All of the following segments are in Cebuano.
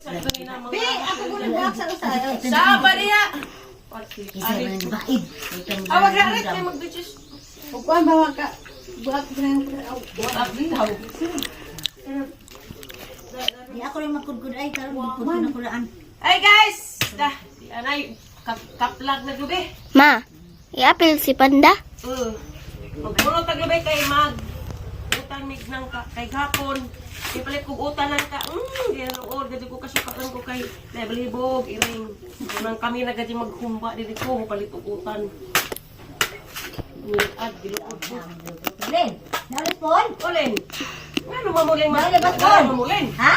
Bi, ako ko nang sa usa. Sa ba niya? Isa man baid. Awag na rin kay magbitches. Upuan ba ka? Buhat ko na Buhat daw. Di ako rin magkudkud ay karon magkudkud na kulaan. Ay guys! Dah, di anay kaplag na gabi. Ma, iapil si Panda. Magpuro tag gabi kay mag utang mig nang ka, kay gapon. Di palit kog utang lang ka. Ginuod gadi ko kasukaan ko kay level iring. Nang kami na gadi maghumba dili ko palit og utan. Ad giluod ko. Len, naulit pon? Ulen. Ngano mamuling ma? Dali, bas, Ngano Paul. mamuling? Ha?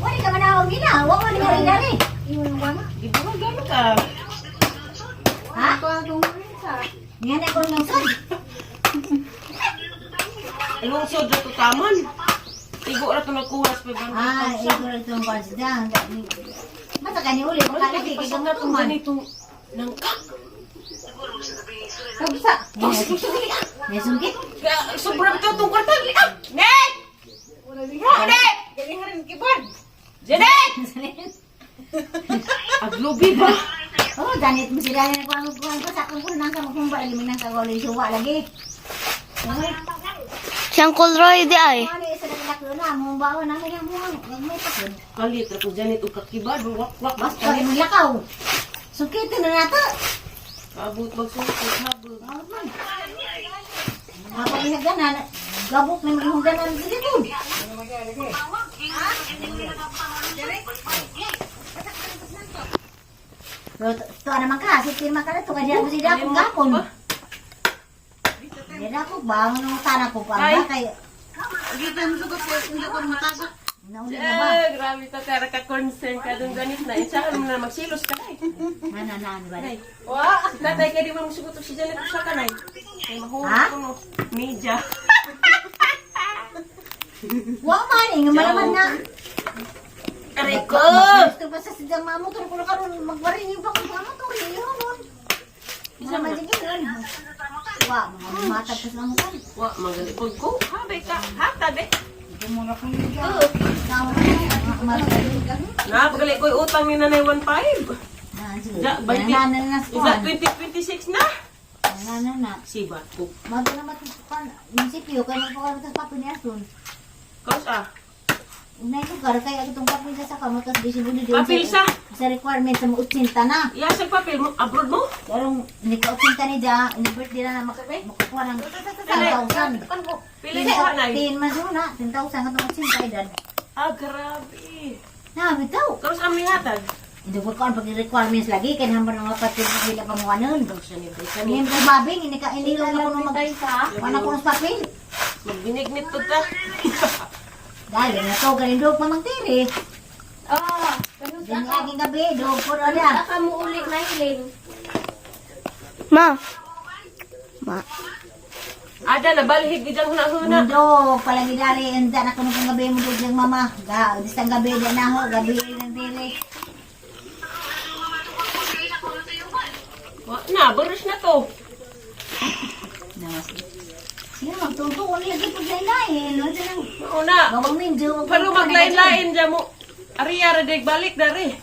Wala ka manawag nila. Wa man ni dali. Gibuhog gano ka. Ha? Nga na ko ng sud. Lungsod ra to taman. Igo ra to nagkuha sa 500,000. Ah, ikaw rin itong kwansidang. Mata ka ni uli, Wala baka lagi lagi kay pa na itong tuman. ganitong nangkak. Kabsa. May sungkit. Kaya sobrang ito itong kwarta. Ah! Net! Net! Galing rin keyboard. Janet! Aglubi ba? Oh, danit mo sila na kuang kuang ko sa akong kuno nang sa magkumba lagi nang kagolin suwa lagi. Ay, Siyang Colroy di ay. ano isa na kalak na mo bawa na may mo may pakon. Kalit ako Janet o kakibad. Wak wak. Basta mo lakaw. Sungkitin na nato. Kabut magsungkot habog. Bawat man. Kapag ganan, gabok na mga ganan dito. Pero to naman ka, si pirma ka na to, kaya ako sila akong gapon. Hindi na ako, bangon ng tanah ko pa ba kay Kita mo sugot ko hindi ko matasak. nauli na ba? Eh, grabe ta tara ka concern ka dun Janet na. Insaan mo na magsilos ka na eh. Na na na ano ba? Nay. Wa, si tatay kay di mo magsugot og si Janet usa ka nay. Kay mahulog Ha? ko no. Media. Wa man, eh, nga malaman na. Aray ko! Gusto pa sa sidang mamotor ko na karon magbarin yung bakong mamotor, yun. Isa man sige yun. Wa, mga matag pa sa mamotor. Wa, magalipod ko. Habay ka. Hatag eh. Na, pagali ko'y utang ni Nanay 1.5. Ja, 20. Isa, 2026 na. Sibat ko. Kaus ah. Papel sa. Sa requirement sa mga 80 na. Iya sa papel mo. Abroad mo. Karong ni ka 80 ni ja, ni birthday na makakuha ng 10,000. Pili sa nay. 10 man na, 10,000 katong 80 edad. Ah, grabe. Na bitaw. Kaus ang mihatag. Hindi ko kaon pag requirements lagi kay naman mga patil sila pamuanon. Kaus siya ni Kani. Ngayon ko babing, hindi ka hindi lang ako nung mag wala ko ng papel. Magbinignit to ta. Dahil na to galing dog pa magtiri. Oh, Diyan laging gabi, dog ko na. ka mo uli na hiling. Ma. Ma. Ada na balhig gidang huna-huna. Mundo, palagi dari, enda na kuno kung gabi mo dog ng mama. Ga, distang gabi di na ho, gabi ng tiri. Wa na, burush na to. Sige, magtunto ko lagi pag lain-lain. Wala nang Una. bawang minjo. Pero maglain-lain dyan mo. Ariya ra dig balik dari.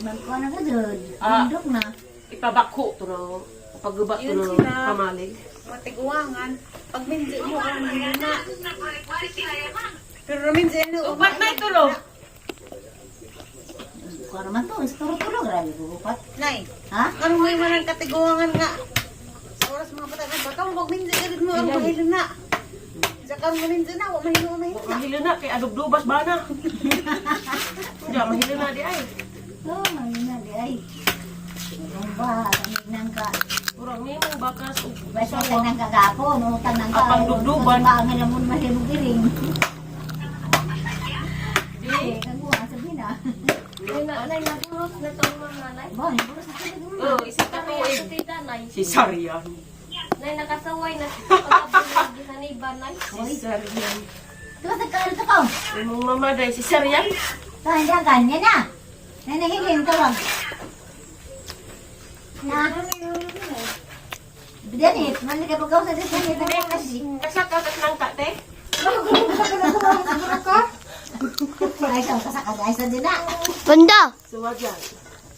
Magkuha na ka dun. Ah. Mundok na. Ipabakho to no. Paguba to Yun no sila. kamalig. Matiguangan. Pag minji mo ang na. Pero minji ano. Upat na ito no. Kuha naman to, is turo-turo. Grabe ko, upat. Nay. Ha? Karon may manang katiguangan nga. Sa oras mga bata baka mo pag minji ka mo ang mahilo na. Sa karon mo minji na, wa mahilo mahilo na. Mahilo na kay adubdubas ba na. Diya mahilo na di ay. Oh, ayun na, di ay. Ano ba? Nang ka. Murag nimo bakas og Basta utang nang kagapon, utang nang ka. Apang dugduban. Baka nga naman mahimong giring. Di. Eh, kaguha, sabi na. Nay, naburos na tong mga nay. Ba, naburos na sabi mo. Oh, isa ka tuig. Tita, nay. Si Sarian. Nay, nakasaway na. Pagkabulog sa niba, nay. Si Sarian. Ito, nagkaano to ka? Imong mama day si Sarian. Ito, hindi ang kanya na. Nanahilin, tawag. Na. Bidanit, man ka pagkaw sa disney, Kasaka kas nang ka te. Ay, sa kasaka ay sa din na. Panda. Suwadyan.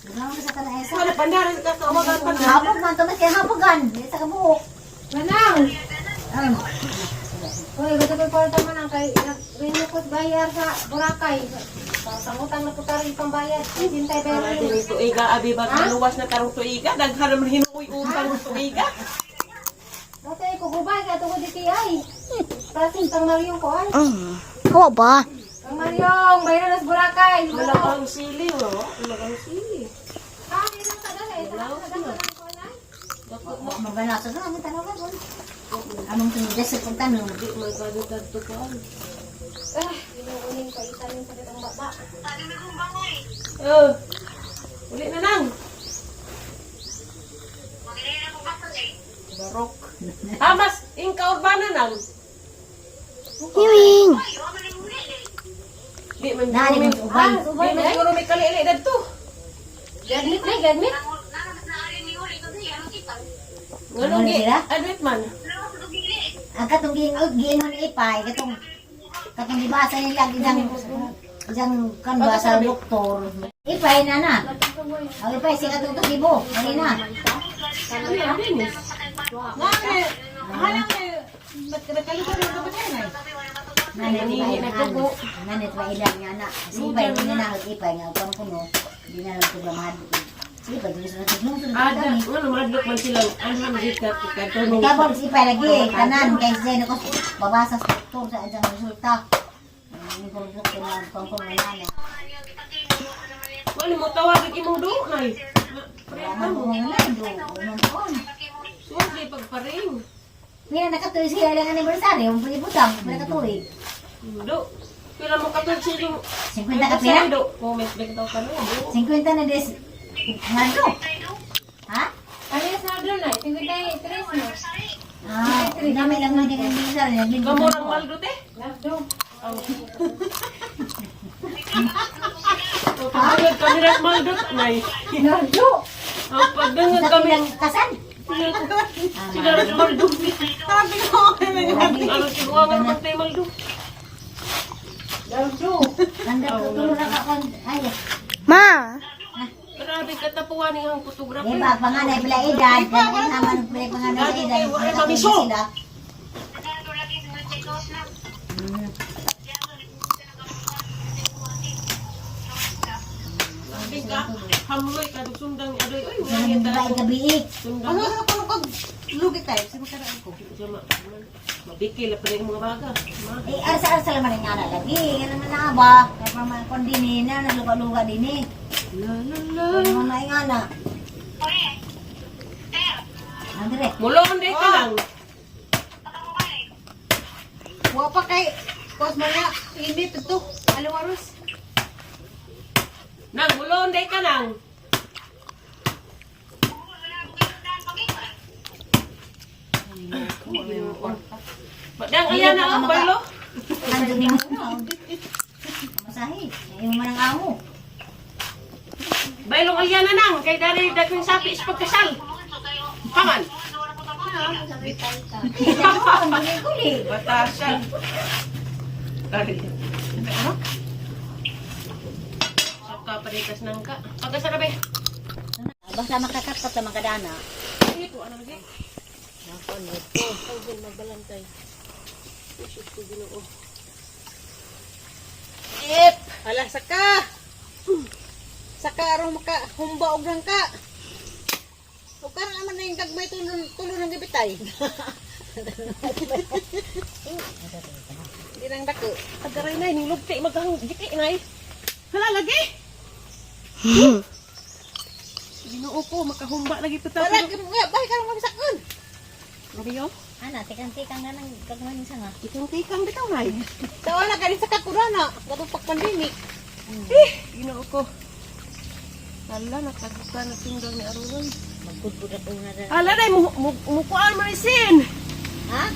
Ganaw ka sa kana ay sa. Wala pandara sa kakawagan panda. Hapog man to mas kay hapogan. Di sa kabuok. Manang! Ano? Uy, gusto ko kwarta manang kay nagrinukot bayar sa Boracay. Pangutang na po tayo pambayad. Hintay Para bayar. din tuiga abi bag maluwas na tarong tuiga daghan naman hinuoy utang tuiga. Dati ay kugubay kaya tungkol di ay. Prasin tang Maryong ko ay. Hawa ba? Tang Maryong, bayaran na sa Boracay. Wala kang sili, oh. Wala kang sili. Ah, ilang ka dali. Sa ko ay. Mabala sa ang tanaw ka bon. Among tinda sa pagtanong. Di man ka kadto ko. Ah, ginuuning pa itanin sa kitang baba. Oh. Uli na nang. Barok. Ah, mas ingka urbana nang. Yuing. Di man Nani siguro mo ubay. Di man siguro may kali-ali dadto. Gadmit na, gadmit. Nganong Ano gi sila? admit man. Ang katong giingon giingon ipay katong katong gibasa nila isang isang kan ba sa doktor. Ipay na na. Ang ipay siya katong tugibo. Ani na. Ano yan, Dennis? Nga, halang nagkalimutan ng kapatid ay. Nani Nangihi na dugo. Nani pa ilang nga na. Si ipay ni na ipay nga kan kuno. Di na lang programado. Si ipay dili sa tuglong tulog Ada, kami. ngano madlok man sila anham gid ka kadto Kabon si ipay lagi tanan kay siya nako babasa sa doktor sa adjang resulta. Ang doktor na kan kuno na. Wala mo tawag imong do nay. Wala man ko nga na do. Unang Suwag pagparing. Pila nakatuig siya lang anniversary, ang pulibutang, pila katuig. Do. Pila mo katod siya yung 50 ka pila? Do. Comment back daw ka no. Do. 50 na des. Nardo. Ha? Ano yung sardo na? 53 no? Ah, dami lang nga din anniversary, naglingkod Kamo na rang ko. maldo te. Nardo. O pagdungag kami ras maldo nay. Nardo! Ang pagdungag Sa kami pilang kasal. sila ras maldo. Ano siguro nga naman tayo maldo. Nardo! Tanda ko tulo na ka kon. Ay, Ma. Grabe katapuan ni ang photographer. di ba panganay pila edad, kaya naman pila panganay sa edad. Wala Nakatuig mamiso. sila. Grabe ka. Hamloy ka dug sundang ni adoy. Oy, wala Ang gyud babae ta. gabi. Sundang. Ano sa kuno kag lugi tayo? Sino ka ko? Sama. Mabikil pa rin ang mga baga. Ma. Eh, arsa-arsa lang man ang nga lagi. Nga naman na ba? Kaya pa man kon din na nagluga-luga din eh. La la la. Ano man nga na. Andre. Mulon day ka lang. Wa pa kay kos mga init ito. Alawaros. Nang mulon day ka lang. Dang ayan na oh, balo. Ando ni mo na. Masahe. Ayaw man ang amo. Bailong alyan na nang kay dali daghang sapi is pagkasal. Paman. Ano ang guli? Batasan. Dali. Ano? Saka parikas nang ka. Pagkasara be. Basta makakatkat sa mga kadana. Ito ano lagi? Tawag magbalantay. Isip ko Ginoo. Ep! Hala, saka! Saka aron maka humba og nang ka. Ug karon naman na yung gagmay tulo tulo ng gibitay. Di lang dako. Agaray nay ning lugti maghang giti nay. Hala lagi. Ginoo ko makahumba lagi pa Wala nga bay karon mabisakon. Romeo, Ana, tikang-tikang na ng gagawin sa nga. tikang-tikang bitaw nay. Sa wala ka sa kakurana, katong pag-pandemic. Eh, Ginoo ko. Hala nakagusta na tindog ni Aruroy. Magpudpud at una na. Hala day mo mo mukuan man ni sin. Ha?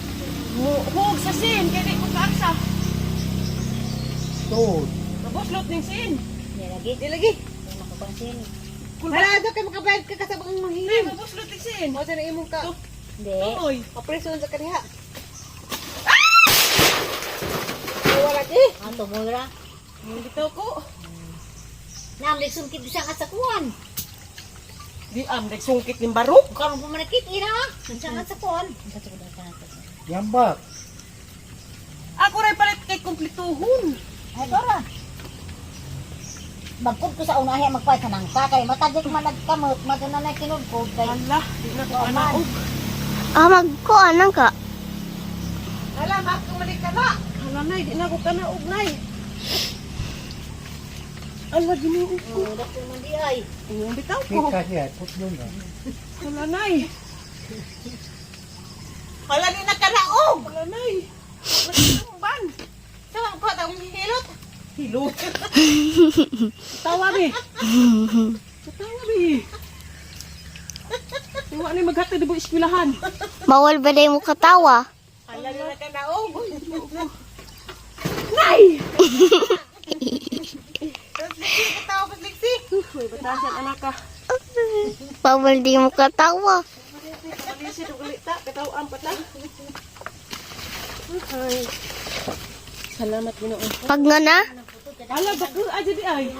Mo hug sa sin kay di ko kaaksa. Tuod. Mabuslot ning sin. Di lagi. Di lagi. Di makapansin. Wala daw kay makabayad ka kasabang Nay, manghirim. mabuslot ning sin. Mo sa na imong ka. Hindi. Tumoy. Papreso sa kaniha. Ah! Wala di. Ang tumura. Bitaw ko. Naam, nagsungkit siya ka sa kuwan. Di am nagsungkit ning barok. Karon pa man nakit ira. Siya ka sa kuwan. Yambak. Ako ray palit kay kumplituhon. Ay, Dora. Magkod ko sa una ay magpay ka nang kay matagik man nagkamot maduna na kinugkog kay Ala, di na ko kanaog. Ah, magkuan lang ka. Hala, makumalik ka na. Hala nay, di na ko kanaog nay. Ala, Ginoo ko. Oh, dako man di ay. Ingon bitaw ko. Kita siya, putlong na. Hala nay. Hala, di na kanaog. Hala nay. Nagtumban. Sama ko, tawang hilot. Hilot. Tawa bi. Tawa bi. Iwa ni maghatid di ba eskwelahan. Bawal ba mo katawa? Hala, di na kanaog. Nay! Liksi, katawa pas liksi. May batasan anak ka. Bawal di mo katawa. Malisod og galita, katawaan pa ta. Ay. Salamat Ginoo. Pag nga na, Hala bako aja di ay.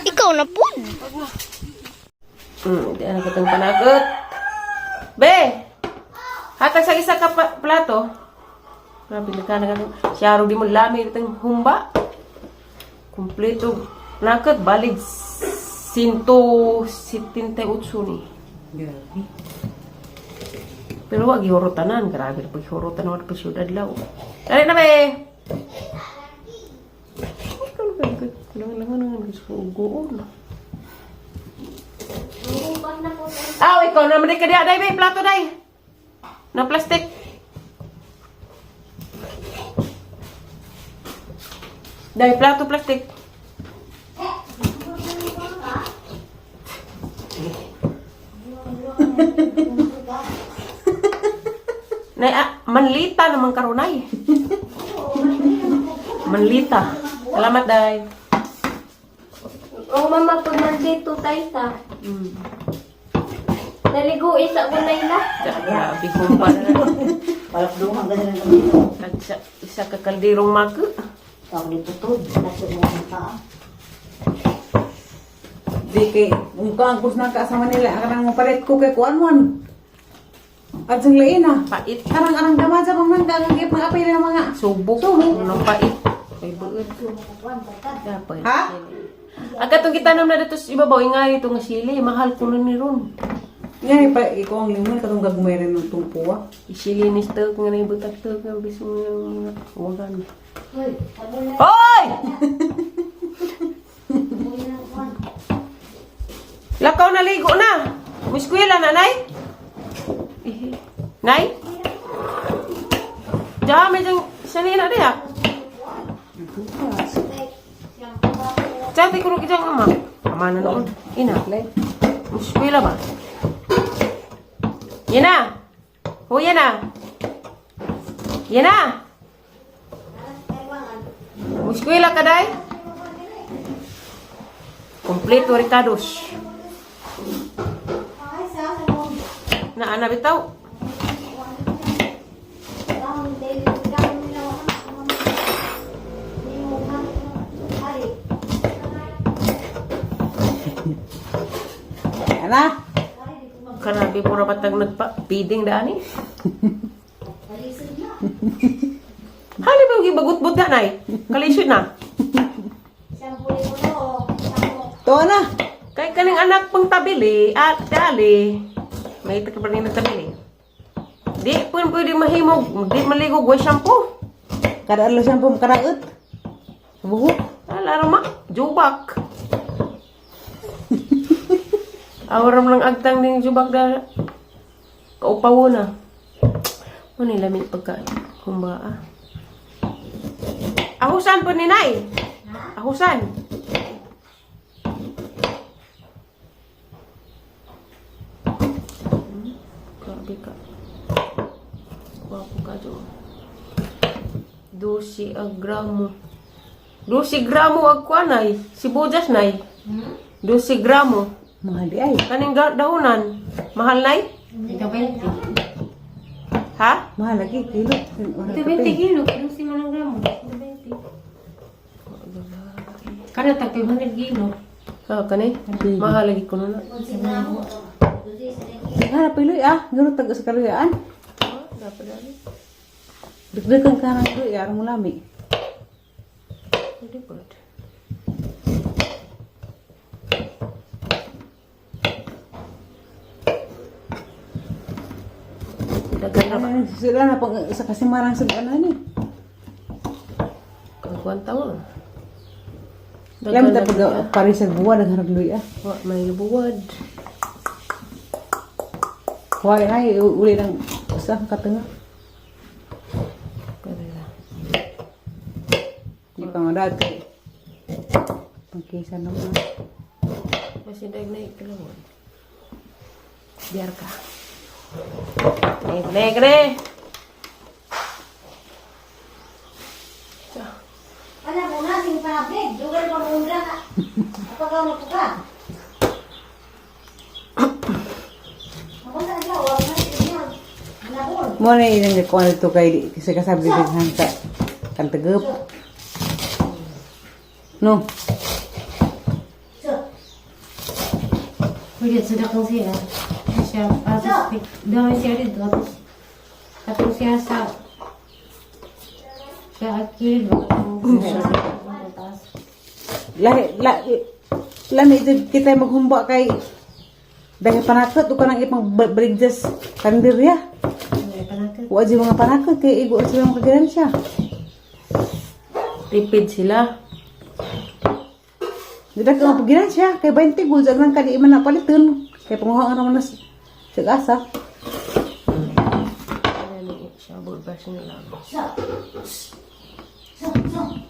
ikaw na po. Di ana katong panagot. Be. Hatag sa isa ka plato. Grabe na ka na siya di mo lami itong humba. Kompleto nakot balig 178 ni. Grabe. Pero wag gihurutanan, grabe na paghihurutan wala pa siyudad adlaw. Dali na be. Ikaw na ba? Lang lang lang sugoon. Aw, ikaw na man ka diha day be, plato day. Na plastic. Day plato plastic. Nay, ah, manlita naman karunay. Manlita. Salamat, day. Oh, mama, pag nandito tayo sa, naligo isa ko na ila. Grabe humba na. Palakduhan ka na lang dito. Tag isa ka kalderong mako. Tawag dito to, nasa mo ka. Di kay, kung kaangkos na ka sa Manila, akarang mapalit ko kay kuan man. At sang lain ah. Pait. Karang arang dama sa pang nangka, ang gip mga apil ng mga. Subok. Subok. Anong pait. Ay, buod. Dapat. Ha? Ang katong gitanom na dito sa ibabaw, ingay ito nga sili. Mahal ko nun ni Ron. Nga, pa, ikaw ang limon, katong gagmay rin ng tumpuwa. Isili ni Stok nga na ibutak to nga biso nga mga wagan. Hoy! Lakaw na ligo na. Miskwela na, nay. Ihi. Nay? Diyan, may diyang sanina diya. Diyan, di ko rin diyang ama. Ama na noon. Ina. Miskwela ba? Yan na. Ho, yan na. Yan na. Muskwela ka, day? Kompleto Ricardos. Na ana bitaw. Ana? Kanabi pura patag nagpa feeding daan eh. Hali ba yung bagut-but na nay? Kalisod na. To na. Kay kaning anak pang tabili at dali. May ita ka pa rin tabili. Di po pwede mahimog, di maligog way shampoo. Kada adlaw siya po makaraot. Sa buhok. Ala ma, jubak. Awaram lang agtang ding jubak da. Kaupaw na. Ano lamig pagka humba ah. Ahusan po ni Nay. Ahusan. Grabe ka. Gwapo ka do. 12 ang gramo. 12 gramo ang kuan ay. Sibuyas nay. 12 gramo. Mahal di ay. Kaning dahunan. Mahal nay? Ha? Mahal lagi kilo. 20 kilo. Kilo si manang gramo. 20. Kana tag 500 gino. Ha, kani? Mahal lagi ko na. Hanap piloy ah, gano tag sa kaluyaan. Dapat dali. Dagdagan ka ng luya, aron mo lami. Pwede po. Dagan na ba? Ay, sila na pag sa kasimarang sa ano ni. Ang kwanta mo. Lami ta pag pare sa buwan ang harap luya. Wa may buwad. Kuha ay uli ng usa ka katanga. Pwede na. Di pa nga dati. Pangkisa naman. Mas hindi na ikalawon. Biar ka. Negre, negre! Ana mo na sing panablig, dugal pa mo undra ka. Kapag mo ka. Ako sa adlaw, wag na siya. Manabol. Mo na ilang gakuha nito kay kasi kasabi din hangta kantagap. No. So, Pwede sa dakong siya. Siya, tapos dami siya dito. Tapos, tapos siya sa sa kilid ba? Sa taas. Lahi la lami jud kita maghumba kay dahil panakot o kanang ipang baligjas kandirya. May panakit. Wa di mga panakot kay igo sila mga kagiransya. Tipid sila. Di ka mga pagiransya kay 20 goods ang nang kadi man na paliton kay panguha nga naman na sa asa. Ano ni siya, bulbas nila. so. So, so.